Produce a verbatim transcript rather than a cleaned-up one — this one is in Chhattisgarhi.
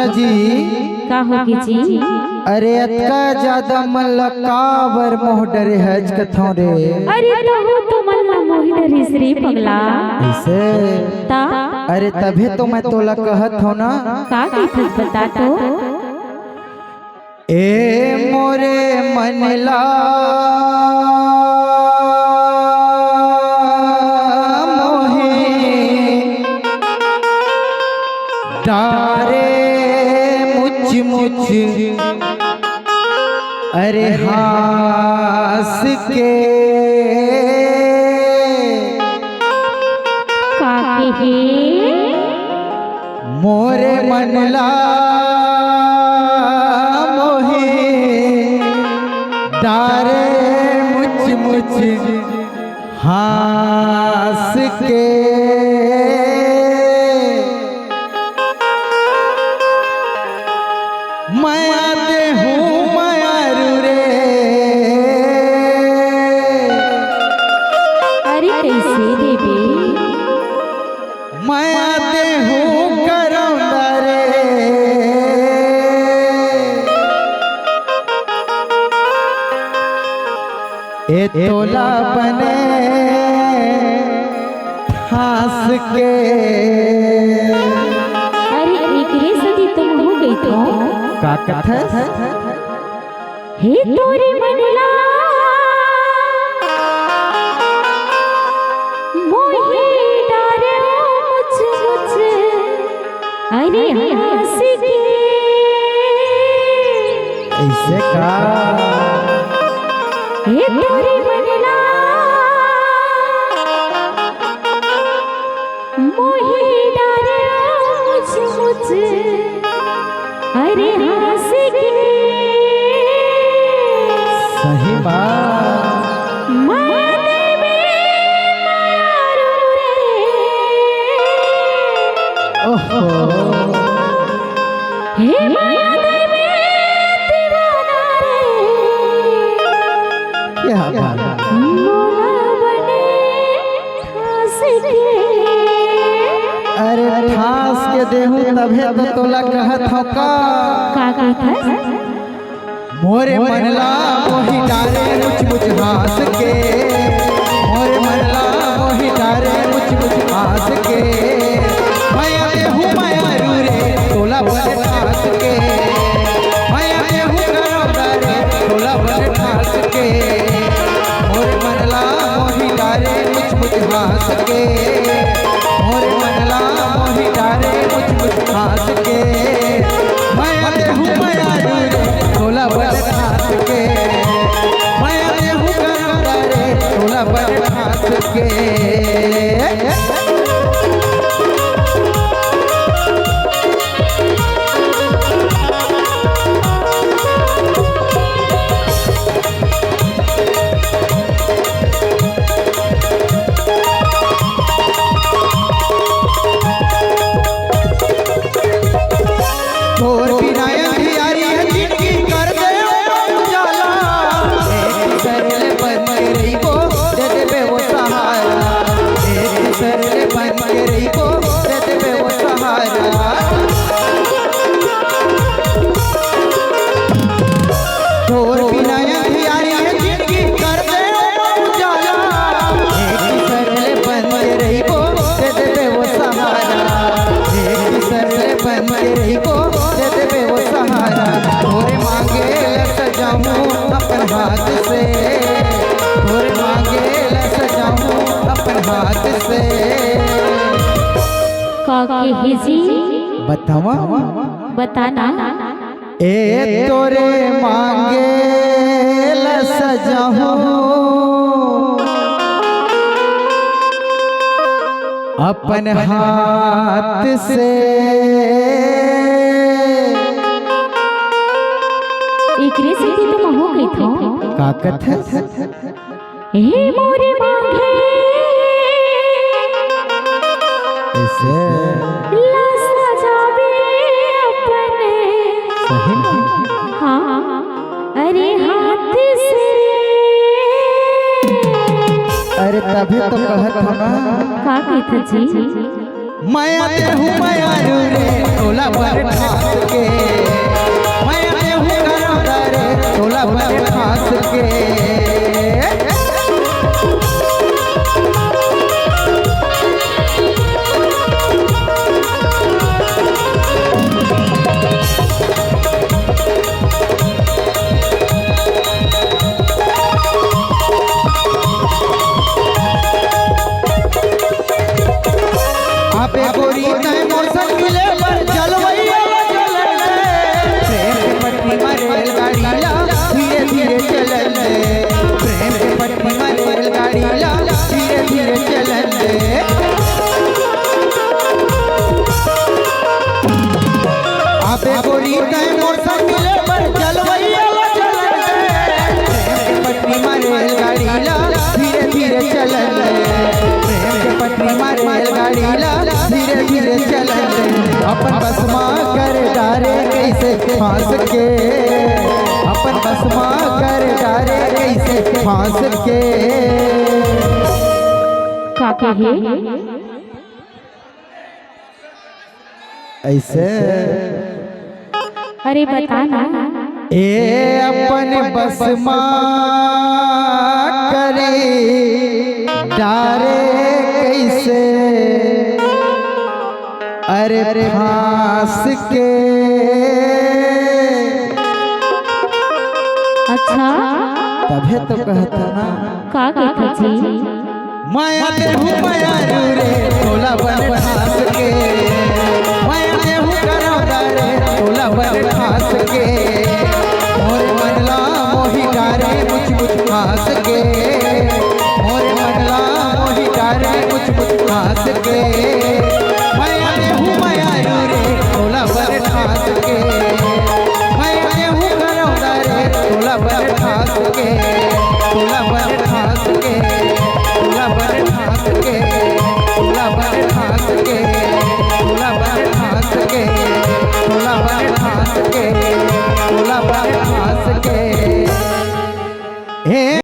जी। का होगे जी? अरे, अतका ज्यादा मन ला काबर मोह डरे हच कथौं रे? अरे, तहूं तो मन ला मोहि डरिस रे पगला। कइसे? ता? अरे, तभे तो मैं तोला कहत हौं ना। का कहिथस बता तो? ए मोरे मन ला मोहि डारे मुच मुच, अरे हाँस के। का कहे? मोरे मन ला मोहि डारे मुच मुच हाँस के। मया देहूं मयारू रे। अरे कइसे देबे? मया देहूं करौंदा रे। ए तोला बने हाँस के। अरे एकरे सेती तो महूं कहिथौं। का कथस? हे तोरे मन ला मोहि डारे मुच मुच, अरे हाँस के। अइसे का? हे तोरे मन ला मोहि डारे मुच मुच, अरे हाँस के। सही बात। मया देबे मयारू रे। ओहो। हे मया देबे दीवाना रे। क्या बात। मोला बने ठास के। अरे ठास के देहूं तभे तो तोला कहत हौं का। का कहत हस? मोरे मन ला मोहि डारे मुच मुच हाँस के। मोरे मन ला मोहि डारे मुच मुच हाँस के। मया देहूं मयारू रे तोला बने ठास के। मया देहूं करौंदा रे तोला बने ठास के। मोरे मन ला मोहि डारे मुच मुच हाँस के। मोरे मन ला मोहि डारे मुच मुच हाँस के। मया देहूं मयारू रे तोला बने ठास के। मया देहूं करौंदा रे तोला बने ठास के। तोर बिना अंधियारी है जिनगी कर दे उजाला। एक दूसर ले बन के रहिबो, दे देबे वो सहारा। एक दूसर ले बन के रहिबो, दे देबे वो सहारा। तोर बिना अंधियारी है जिनगी कर दे उजाला। एक दूसर ले बन के रहिबो, दे देबे वो सहारा। एक दूसर ले बन के रहिबो, दे देबे वो सहारा। तोरे मांगे ल सजाऊं अपन हाथ से, तोरे मांगे ल सजाऊं अपन हाथ से। का कहे जी? बतावा। बता ना। ए तोरे मांगे ल सजाहूं अपन हाथ से। एकरे सेती तो महूं कहिथौं। का कथस? हे मोरे मांगे इसे ला सजाबे अपन। सही में? हाँ, अरे हाथ से। अरे तभे तो कहत हौं ना। का कहिथस जी? मया देहूं मयारू रे, तोला बन ठास के। मया देहूं करौंदा रे, तोला बन ठास के। अबे गोरी तैं मोर संग मिले बर जलवैया जलन दे। प्रेम के पटरी म रेलगाड़ी ला धीरे धीरे चलन दे। प्रेम के पटरी म रेलगाड़ी ला धीरे धीरे चलन दे। अबे गोरी तैं मोर संग मिले बर जलवैया जलन दे। प्रेम के पटरी म रेलगाड़ी ला धीरे धीरे चलन दे। प्रेम के पटरी म रेलगाड़ी ला धीरे धीरे चलन दे। अपन बस मा कर डारे कइसे फांस के। अपन बस मा कर डारे कइसे फांस के। का कहे? अइसे। अरे बता ना। ए अपन बस मा करी डारे कइसे, अरे फांस के। अच्छा। तभे तो कहत हंव ना। का कहत हस जी? मया देहूं मयारू रे, तोला बन ठास के। मया देहूं करौंदा रे, तोला बन ठास के। मोर मन ला मोही डारे मुछ मुछ हांस के। मोर मन ला मोही डारे मुछ मुछ हांस के। मया देहूं मयारू रे, तोला बन ठास के। मया देहूं करौंदा रे, तोला बन ठास के। तोला बन ठास के। तोला बन ठास के। तोला बन ठास के। तोला बन ठास के। तोला बन ठास के। तोला बन ठास के। हे